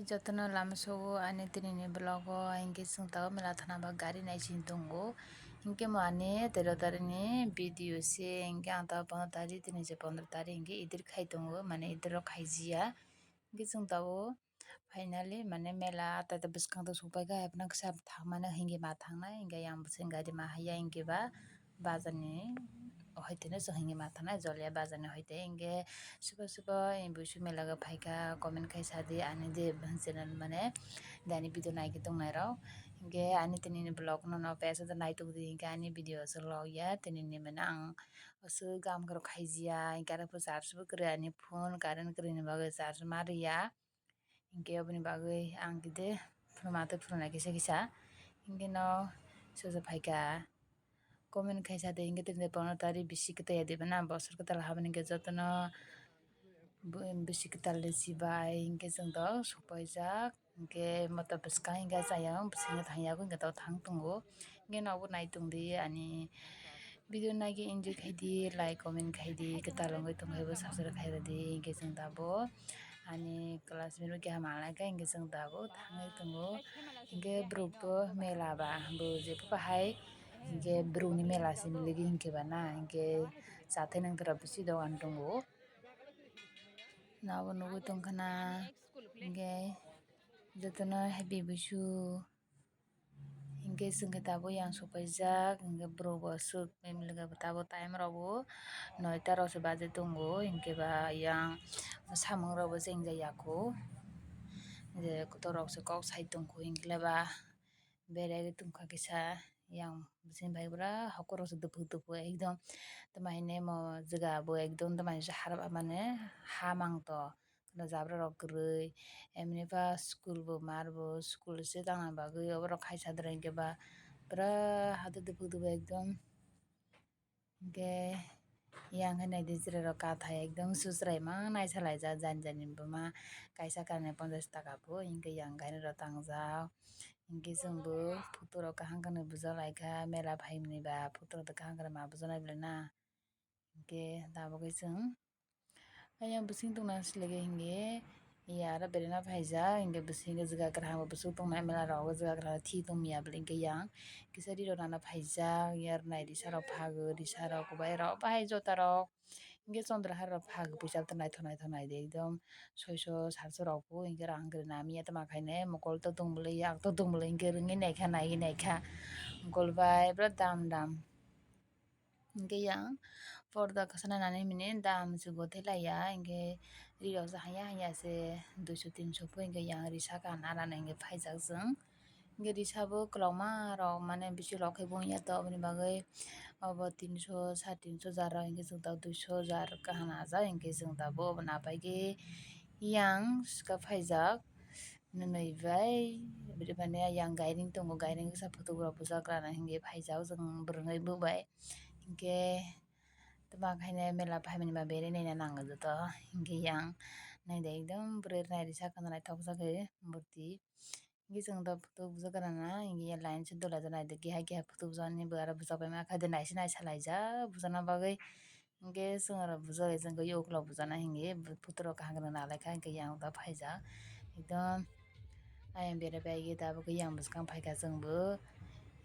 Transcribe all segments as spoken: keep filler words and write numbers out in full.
Jotono lama sogo ani tinini vlog o, hinkhe chwng tabuk mela thana ba gari naising tongo. Hinkhe mo ani tero tarikni video se, hinkhe ang tabuk pono tarik, tini se pondro tarik hinkhe idir khai tongo, mane idir rok khaijiya. Hinkhe chwng tabuk finally mane mela tai bwskang tok sokpaikha, haiphano kisa thangmani hinkhe ma thangnai, hinkhe yang bwswng gari ma haiya hinkhe ba. Bazar ni hoite no chwng hinwi ma thangnai, Jolia bazar ni hoite. Hinkhe subo subo buisu mela o phaikha, comment khai sadi ani de channel mane de ani video naigwi tongnai rok. Hinkhe ani tini ni vlog no no pesa da nai tongdi, hinkhe ani video aswk log ya tini ni mane ang aswk gam kwrwk khaijiya, hinkhe aro charge bo kwrwi ani phone, current kwrwi ni bagwi charge ma rwya. Hinkhe oboni bagwi ang kide phunuma tei phunuknai kisa kisa. Hinkhe no sosa phaikha, comment khaisa de, hinkhe tini pondro tarik bisi kwtal ya diba na, bosor kwtal habani hinkhe jotono bisi kwtal ni chibai hinkhe chwng tok sokpaijak. Hinkhe moto bwskang hinkhe chayung bwskango thangyago hinkhe tok thang tongo. Hinkhe nobo nai tongdi ani video naigwi enjoy khaidi, like, comment khaidi, kwtal wngwi tongkhaibo subscribe khairodi. Hinkhe chwng tabuk ani classmate rok keha manlai kha, hinkhe chwng tabuk thangwi tongo. Hinkhe borok bo mela ba, bo jephru bahai hinkhe borokni mela se miligi hinkhe ba na, hinkhe chathai nangtara bisi dogan tongo. Nabo nugwi tongkha na, hinkhe jotono happy buisu. Hinkhe chwngkhe tabuk yang sokpaijak, hinkhe borok bo aswk family khe tabuk time rok bo noita rok se baji tongo, hinkhe ba yang samung rok bo chengja yakho, je kotor rok se kok sai tongkho, hinkhe ba beraiwi tongkha kisa yang bising bai pura hokur rok se dupuk dupuk ekdom, tamo hine mo jaga bo ekdom tamo hine harap mane ha mang to. Jabra rok kwrwi, emni ba school bo mar bo school se tangna bagwi oborok khaisa dwrang hinkhe ba pura hade dupuk dupuk ekdom. Hinkhe yang khe naidi chwrai rok kathai ekdom su chwrai ma naisa laijak jani jani buma kaisa karne ponchash taka bo hinkhe yang gaina rok tangjak. Hinkhe chwng bo photo rok kaham khe bujaklaikha mela phaimani ba photo rok kaham khe ma bujanai belai na. Hinkhe tabuk khe chwng ayang bising tongna selege hinkhe ya aro berena phaijak, hinkhe bising jaga kwrwngbo bwswk tongnai mela rok o jaga kwrwng thi tongya bwle hinkhe yang kisa ri rok nana phaijak, yarwnai risa rok phago, risa rok kwbai rok bahai jota rok hinkhe chondra har rok phago, puisa naithok naithok naidi ekdom soiso satso rok bo hinkhe rang kwrwna miya tamo khainai mokol to tong bwle yak to tong bwle hinkhe rwngwi naikha naiwi naikha mokol bai pura dam dam. Hinkhe yang porda kwchana nani hinwi dam se gothelaiya, hinkhe ri rok se hanya hanya se duiso tinso pho hinkhe yang risa kaham nana hinkhe phaijak chwng. Hinkhe risa bo kwlangma rok mane bisingo lok khe bungya to, aboni bagwi obo tinso, sare tinso jar rok hinkhe chwng tok duiso jar kaham najak, hinkhe chwng tabuk obo napaikhe yang swkang phaijak. Nwnwi bai, mane yang gairing tongo, gairing kisa photo rok bujakrana hinkhe phaijak o chwng bwrwngwi bo bai. Hinkhe tamo khainai mela phaimani ba berwi naina nango joto. Hinkhe yang naidi ekdom bwrwi rwnai risa kheno naithok jagwi murti. Hinkhe chwng do photo bujakrana hinkhe line se dolaijak naidi keha keha photo bujaknani bo aro bujakbaima khaide naisi naisa laijak bujana bagwi. Hinkhe chwng aro bujak bai chwng khe ukulok bujana hinkhe photo rok kaham khe nang nalaikha hinkhe yang da phaijak ekdom ayang bera bai tabuk khe yang bwskang phaikha chwngbo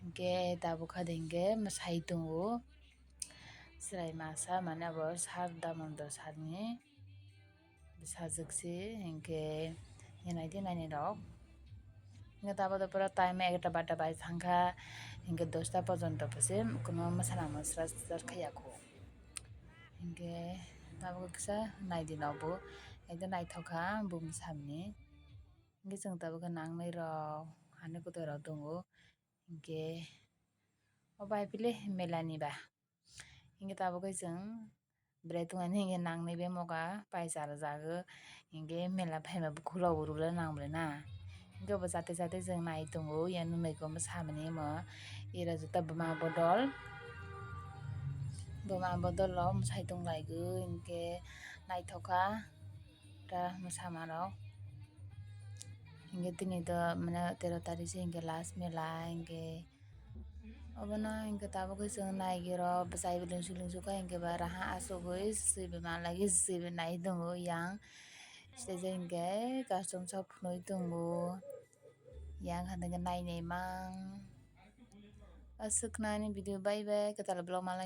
hinkhe tabuk kha de hinkhe mwsai tongo chwrai masa mane abo sir Damodar sir ni bwsajwk se hinkhe naidi nainai rok. Hinkhe tabuk pura time egarta barta bai thangkha, hinkhe dosta porjonto se kuno mwsana mwsra start khaiya kho. Hinkhe tabuk kisa naidi nobo ekdom naithok kha bumsamni. Hinkhe chwng tabuk khe nangnai rok hani kwtwi rok tongo. Hinkhe o bai pile mela ni ba. Hinkhe tabuk khe chwng bwrwi tongmani hinkhe nangnai bai moga paisa rwjago. Hinkhe mela phaima bukhuk rok bo rwlai nang bwlai na. Hinkhe bo chate chate chwng nai tongo, yang nunui khe omo samani omo ira juta buma bodol. Buma bodol rok mwsai tong laio hinkhe naithok kha ta mwsama rok. Hinkhe tini to mane tero tarik se hinkhe last mela hinkhe. Obono hinkhe tabuk khe chwng naigwi rw bwsai bo lungsu lungsu khe hinkhe ba raha asugwi swiwi manlai swiwi nai tongo yang. Site jai hwnkhe custom shop phunui tongo. Yang kha hwnkhe nainai mang. Aswk nani video bye bye, kwtal vlog malai.